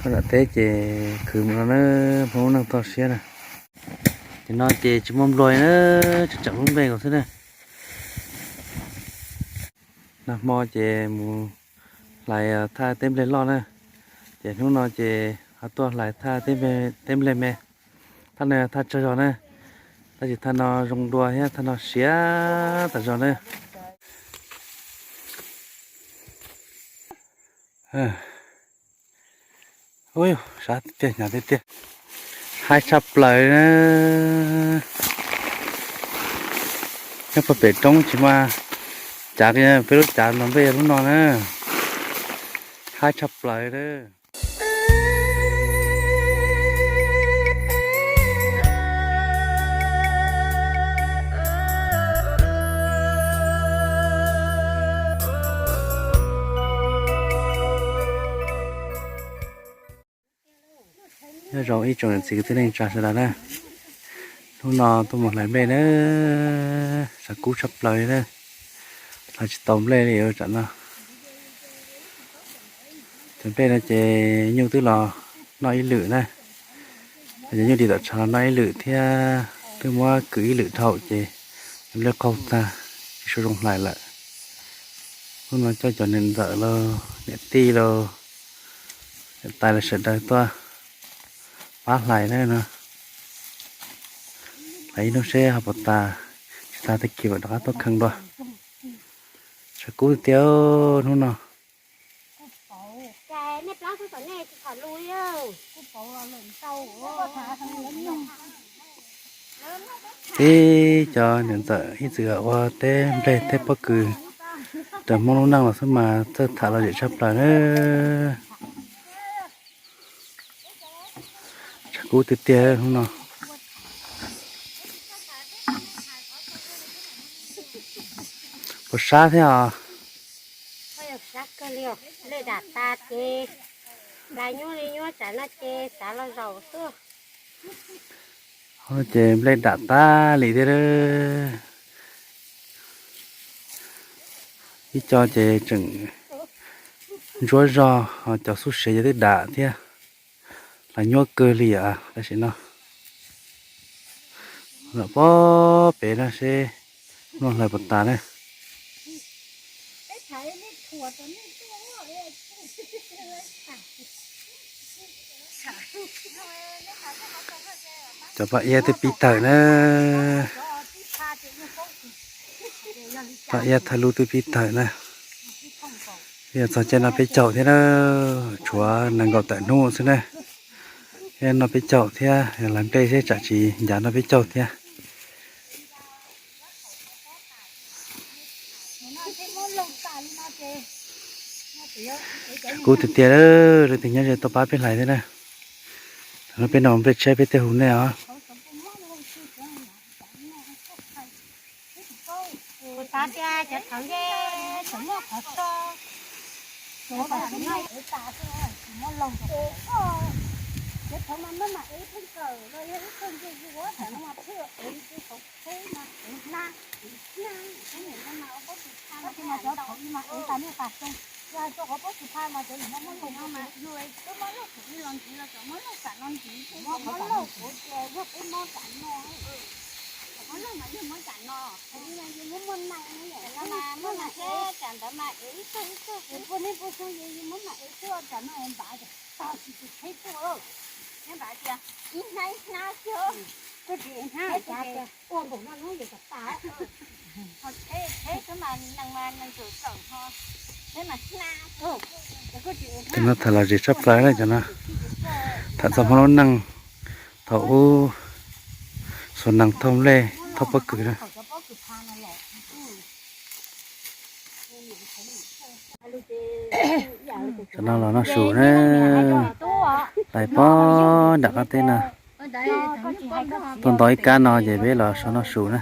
Nram teb ces khwv mus no na, Hmoob lub neej toj siab na. Ces no ces tsis muaj nplua na, tseem tsam lub npe nkaus xwb na. Nag hmo ces mus hlais thaj teb nplej loj na, ces hnub no ces ho tuaj hlais thaj teb nplej me. Thaj no thaj tsawg zog na, tab sis thaj no zoo dua thiab thaj no siab tas zog na. Ub, sab tiag tiag, hnyav tiag tiag. Haib tshaj plaws na. Nyob puag pem roob tsis muaj cav, peb lub cav nrog nplej yog lub no na. Haib tshaj plaws na. Nyob zoo ib tsoom niam txiv kwv tij neej tsa sawv daws na. Hnub no tuaj mus hlais nplej na, tshav kub tshaj plaws li na. Hlais tsis tau nplej li tsam no. Cov nplej no ces nyuj twb los noj ib lwm na, cov nyuj dim tom tshav los noj ib lwm thiab, twb muab kwm ib lwm dhau ces cov nplej qaug tag, tsis tshua zoo hlais lawm. Hnub no coj cov niam ntxawm los niam tij los niam tais los sawv daws tuaj pab hlais na no. Hlais ib hnub seb ho puas tas, tsis tas tag kis mam rov qab tuaj kheej dua. Tshav kub tiag hnub no. Tib cov niam ntxawm ib txwm ua teb nplej teb pob kws raws Hmoob lub neej los xwb mas txawj tham lom zem tshaj plaws na. Tshav kub tiag tiag hnub no. Puas sab thiab os? Nplej dam tas ces, hlais nyuaj li nyuaj tsam no ces xav los zaum xwb. Ces nplej dam tas li thiab. Ib co ces tseem ntsuab zog, ho cov xub siav ces twb dam thiab. Hlais nyuaj kawg li os tam sim no. Los pob pem no seb hnub no hlais puas tas na. Cov paj iab twb pib tawm na. Paj iab thawj lub twb pib tawm na. Twb yog txog caij noj peb caug thiab na, tshuav nees nkaum tawm hnub xwb na. Thiab noj peb caug thiab, hlais nplej seb tsam tsis ncav noj peb caug thiab. Kub tiag tiag, leej twg nyob ze tuaj pab peb hlais thiab na. Thaum no peb noj nplej tshiab peb thiaj hu nej os. Cov no tham lom zem tshaj plaws na cov no. Tham txog Hmoob lub neej thaum ub, xuas nees thauj nplej thauj pob kws na. Cov no los noj su na. Hlais pob nram qab teb no. Tuaj nto ib kab no ces peb los so noj su na.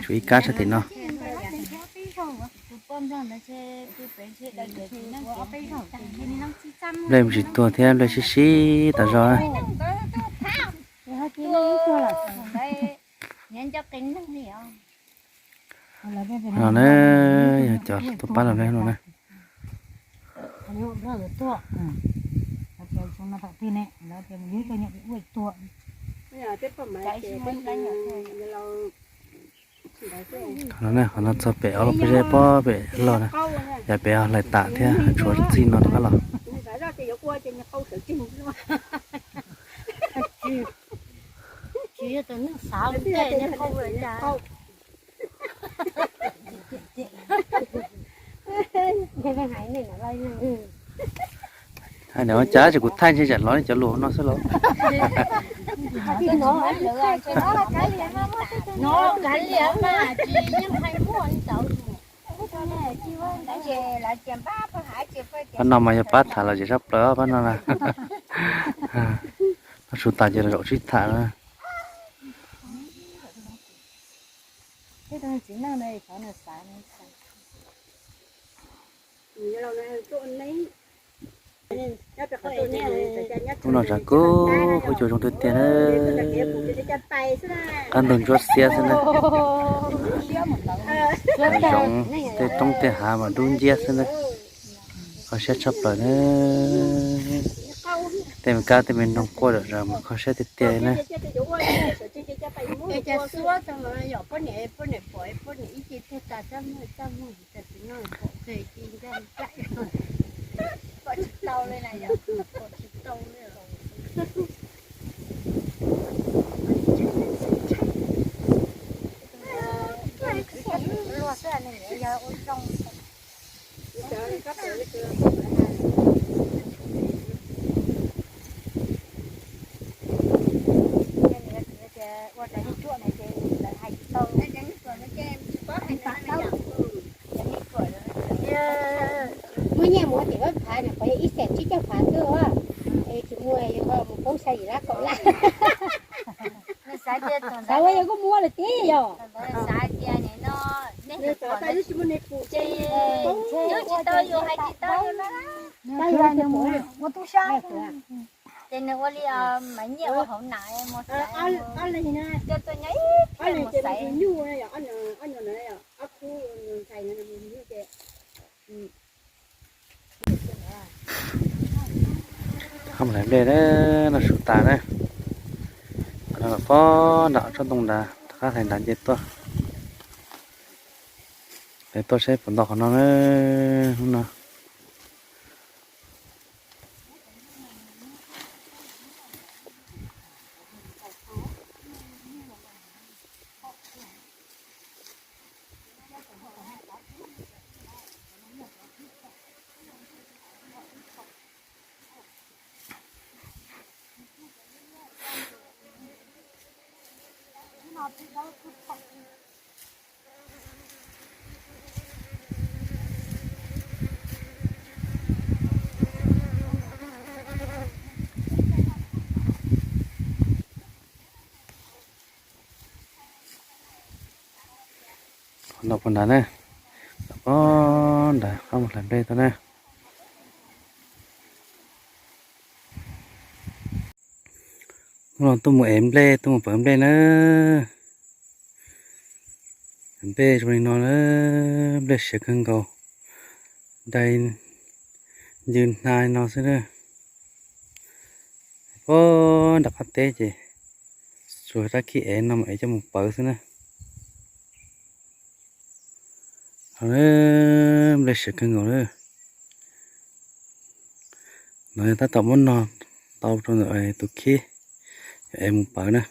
Su ib kab sab tim no. Nplej me ntsis tuag thiab nplej sib sib tas zog na. No na, yog cov tuaj pab los nplej no na. Lawv tuaj, lawv tias xyoo no thaum twg ne, lawv tias mus yug coj nyob pem ua tuag. Qhov no, qhov no txog pem ob lub pob zeb pob pem log na, yog pem hlais tas thiab tshuav txij no rov qab los. Hais ua cas tsis kuv thaij ntshe tsam lov li cov lus no xwb los. Pab no mas yog pab tham lom zem tshaj plaws pab no na. Pab Sub tas ces los zaum sib tham na. Hnub no tshav kub, huab cua zoo tiag tiag na. Qab ntug ntsuab xiab xwb na. Zoov tej roob tej hav mas dub nciab xwb na. Kho siab tshaj plaws na. Tej me kab tej me noog quaj zom zaws mas kho siab tiag tiag na. Muab nyiaj muab tim pab phav no, qhov yog ib xees tsib caug phav xwb, es tsis muaj yog mus poob xya yim lab kaum lab. Xav ua yog kuj muab lawm tib yog. Nws tsis tau yus hais tsis tau. Ces nws ua li mas nyiaj ua hauv na, mus xaiv, coj tuaj nyob ib pliag mus xaiv. Qhov mus hlais nplej na, no Sub tas na. Qhov no los pog nram tsob ntoo ntawd, rov qab hlais nrad nce tuaj. Hlais tuaj saib puas nto qhov no na, hnub no. Qhov no puag nrad na, qhov nrad qab mus hlais nplej tau na. Hnub no tuaj mus ev nplej, tuaj mus pawv nplej na. Nplej zoo li no na, nplej siav kawg nkaus, dai ncw hna li no xwb na. Puag nram qab teb ces tsuas rab khib ev no mas ev coj mus pawv xwb na. Nplej siav kawg nkaus na. No yog tab tom muab nog tau rau ntawm tus khib, ev mus pawv na.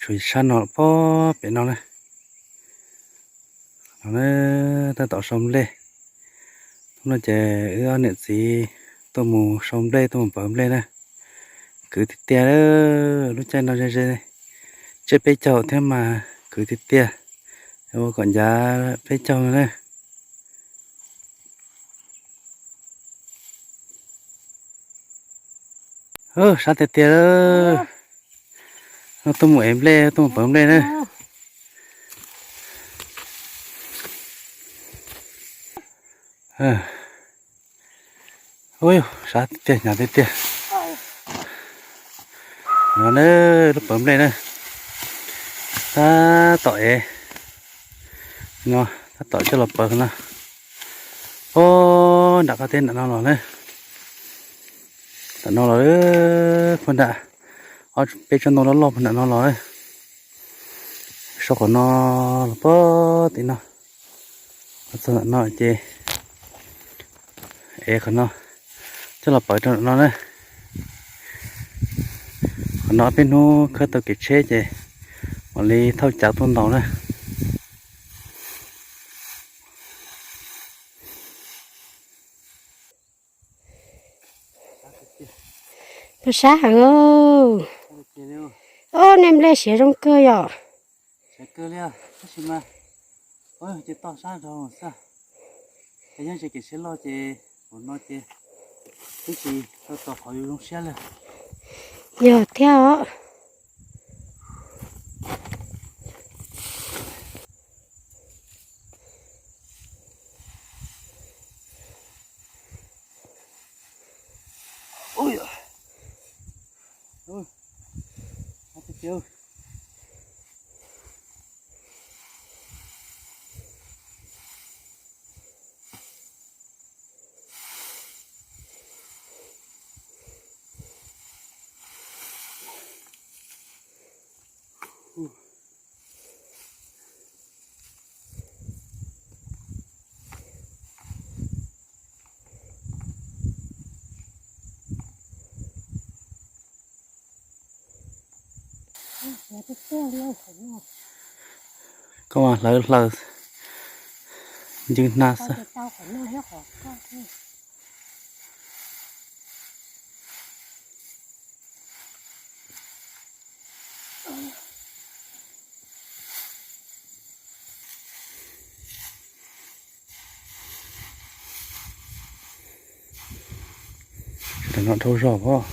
Tshuav sab no pog pem no na. No na, tab tom sau nplej. Hnub no ces wb ob niam txiv tuaj mus sau nplej, tuaj mus pawv nplej na. Kwv tiag tiag, lub caij no ze ze, tsiab peb caug thiab mas kwv tiag tiag, ua kom ncav peb caug no na. Sab tiag tiag, no tuaj mus ev nplej, tuaj mus pawv nplej na. Ub, sab tiag tiag, hnyav tiag tiag. No na, lub pawv nplej na. Tab tom ev no, tab tom coj los pawv no. Ob, nram qab teb nram no los na. Nram no los, puag nram, ob peb tsob ntoo loj loj puag nram no los. Sau qhov no los puag tim no, los txog nram no ces ev qhov no coj los pawv rau nram no na. Qhov no peb hnub khawb tau kev tsheb ces mam li thauj cav tuaj ntaus na. Sab heev. Ob, nej nplej siav zoo kawg yom. Yog thiab os. Koj mas hlawv hlaws ncw hnab xwb. Tam no dhau zog os.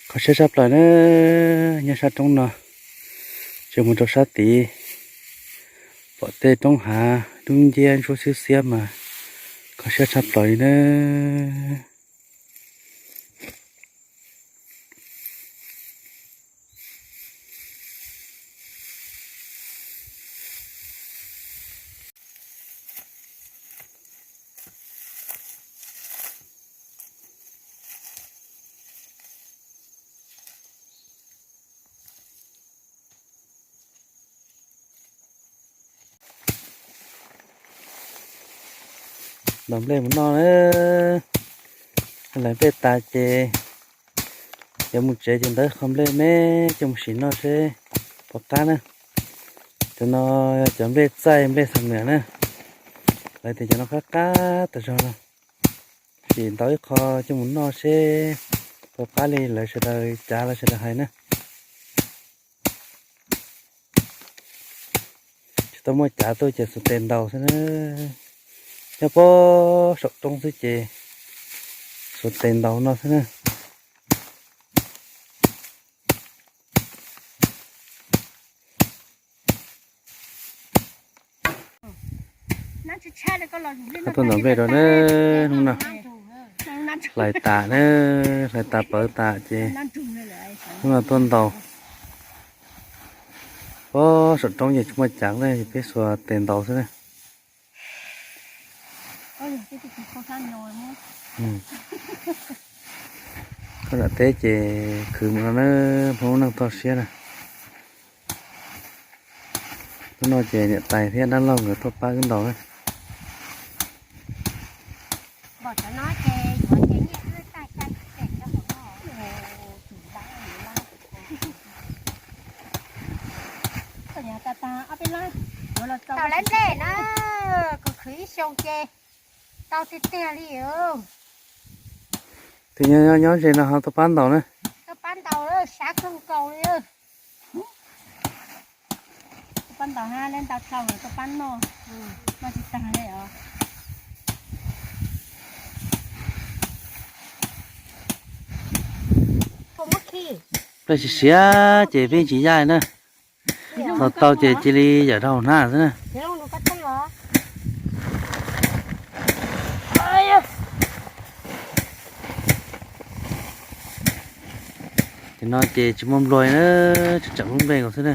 Kho siab tshaj plaws na, nyob sab roob no, tsis mus rau sab tid, pom tej roob hav dub nciab ntsuab xiab xiab mas kho siab tshaj plaws li na. Ntaus nplej mus noj na. Lawv nplej tas ces yuav mus tsev ces ntawd qho nplej me coj mus sim noj seb puas qab na. Cov no yog cov nplej txaij nplej xam nwm na. Lawv tias cov no qab qab tas zog no. Sim ntaus ib qho coj mus noj seb puas qab li lawv sawv daws cav los sawv daws hais na. Tsis tau muaj cav tuaj ces xuas tes ntaus xwb na. Nyob puag saum roob xwb ces xuas tes ntaus no xwb na. Tuaj ntaus nplej rau na, hnub no hlais tas na, hlais tas pawv tas ces hnub no tuaj ntaus. Puag saum roob ces tsis muaj cav na, peb xuas tes ntaus xwb na. Koj nram teb ces khwv mus no na, phooj ywg neej toj siab na. Hnub no ces niam tais thiab dab laug nkawd tuaj pab wb ntaus na. Tau lawv nplej na, kuv khwv ib xyoo ces tau tiag tiag li. Tus nyob nyob ze no ho tuaj pab ntaus na. Tuaj pab ntaus, sab kawg nkaus li. Tuaj pab ntaus, ntaus dhau tuaj pab noj, noj tsis tag li os. Nplej siav siav ces peb tsis yaj na. Ntaus tau ces cia li yawm rau hauv hnab xwb na. Ces no ces tsis muaj nplua na, tseem lub nplej nkaus xwb na.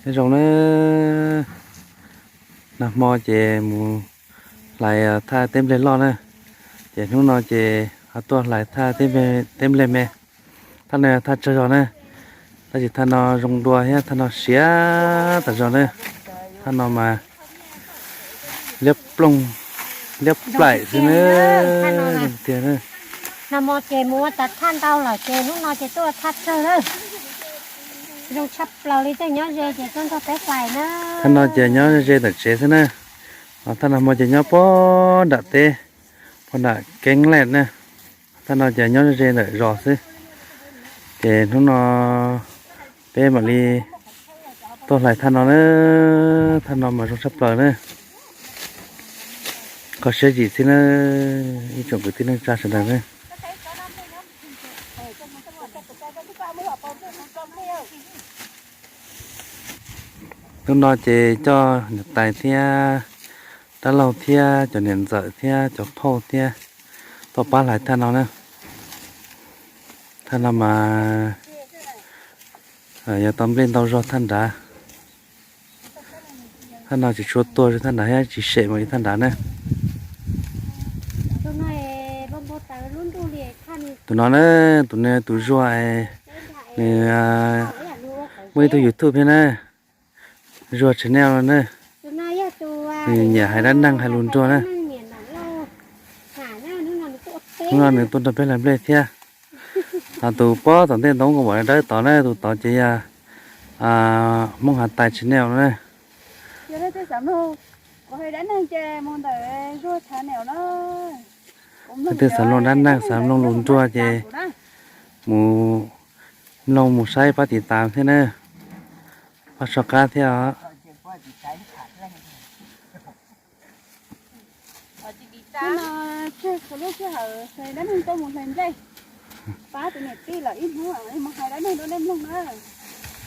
Nyob zoo na, nag hmo ces mus hlais thaj teb nplej loj na, ces hnub no ces ho tuaj hlais thaj teb nplej me. Thaj no thaj tsawg zog na, tab sis thaj no zoo dua thiab thaj no siav tas zog na. Thaj no mas liab ploog liab plaim xwb na. Tiag na. Nag hmo ces mus ua tas thaj ntau lawm ces hnub no ces tuaj thaj tsawg na. Zoo tshaj plaws li, tej nyob ze ces tuaj nrog peb hlais na. Thaj no ces nyob ze ntawm tsev xwb na. Thaj nag hmo ces nyob puag nram teb, puag nram keeb lej na. Thaj no ces nyob ze ntawm zos xwb. Ces hnub no peb mam li tuaj hlais thaj no na. Thaj no mas zoo tshaj plaws na. Kho siab zim txhib na, ib tsoom kwv tij neej tsa sawv daws na. Hnub no ces coj niam tais thiab dab laug thiab cov niam ntxawm thiab cov phauj thiab tuaj pab hlais thaj no na. Thaj no mas yog tau nplej ntau zog thaj nrad. Thaj no tsis tshua tuag li thaj nrad thiab tsis sem mus li thaj nrad na. Tus no na, tus no tus zuag, nws muaj ib tug YouTube thiab na, Zuag Channel no na. Nws nyiam hais dab neeg hais lus nruag na. Hnub no nws tuaj nrog peb hlais nplej thiab. Ho tus pob tom ntej ntoo kuv mam li dawb tod na, tus tod ces yog Hmoob Hav Tais Channel no na. Leej twg xav mloog dab neeg xav mloog lus nruag ces mus mloog mus saib pab tiv tas thiab na, pab soj qab thiab os.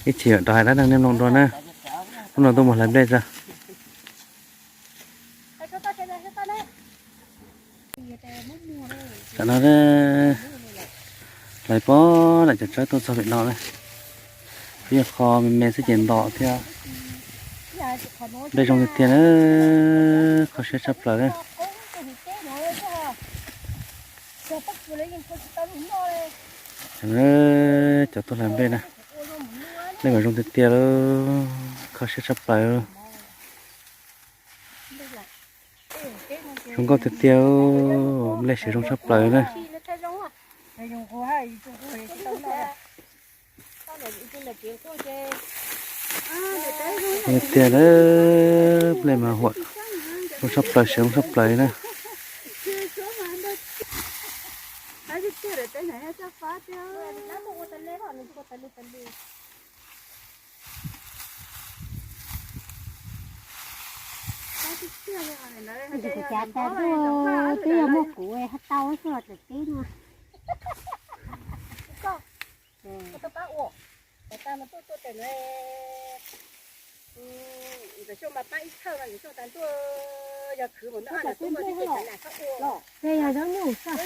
Ib chim mam rov hais dab neeg nej mloog dua na. Hnub no tuaj mus hlais nplej tso. Tam no hlais pob lam cov tsawb tuaj txog pem no na. Peb yog kho me me xwb ces ntom thiab. Nplej zoo tiag tiag na, kho siab tshaj plaws na. Cov tuaj hlais nplej na, nplej mas zoo tiag tiag lawm, kho siab tshaj plaws. Zoo nkauj tiag tiag, nplej siav zoo tshaj plaws na. Tiag na, nplej mas huam zoo tshaj plaws, siav zoo tshaj plaws na. Cas tas twb yog muaj kuv haj tau xwb tawm teb no. Yog zoo nyuj, thaum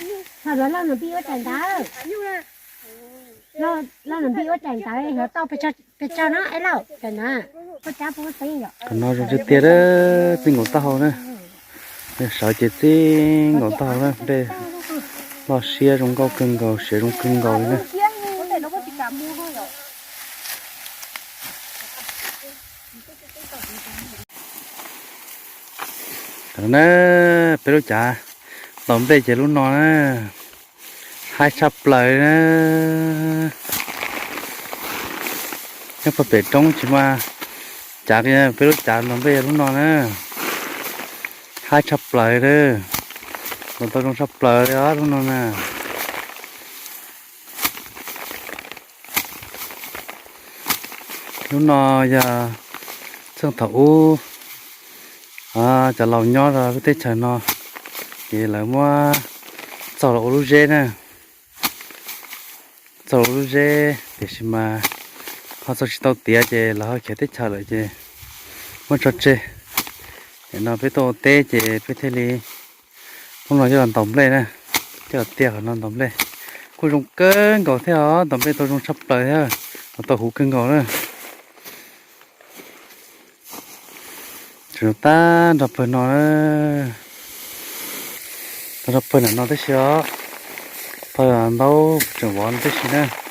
lawv loj nws npij ua tsaim ntawd, loj nws npij ua tsaim ntawd yog tau pes tsawg na es lauj, tsaim ntawd, koj cab puas teb yom. Qhov no zoo tiag tiag, txij nkaus taub hau na. Sawv ces txij nkaus taub hau na, nplej loj siab zoo nkauj kawg nkaus, siav zoo kawg nkaus li na. Tam no na, peb lub cav Ntaus nplej ces lub no na, haib tshaj plaws na. Nyob puag pem roob tsis mas cav peb lub cav ntaus nplej yog lub no na. Haib tshaj plaws lawm, ntaus tau zoo tshaj plaws li os lub no na. Lub no yog txheej thaum ub cov laus nyob rau lub teb chaws no, ces lawv muab txaug los ua lub zeb na. Txaug los ua lub zeb tiam sis mas ho txaug tsis tau tiav ces lawv ho khiav teb chaws lawm ces muab tso tseg. Nim no peb tuaj ua teb ces peb thiaj li hnub no coj los ntaus nplej na, coj los tiaj qhov no ntaus nplej. Kuj zoo kawg nkaus thiab os, ntaus nplej tau zoo tshaj plaws thiab, tau huv kawg nkaus na. Tseem tag nrho pawg no, tag nrho pawg ntawm no tib si os, pawg ntaub tseem vov no tib si na.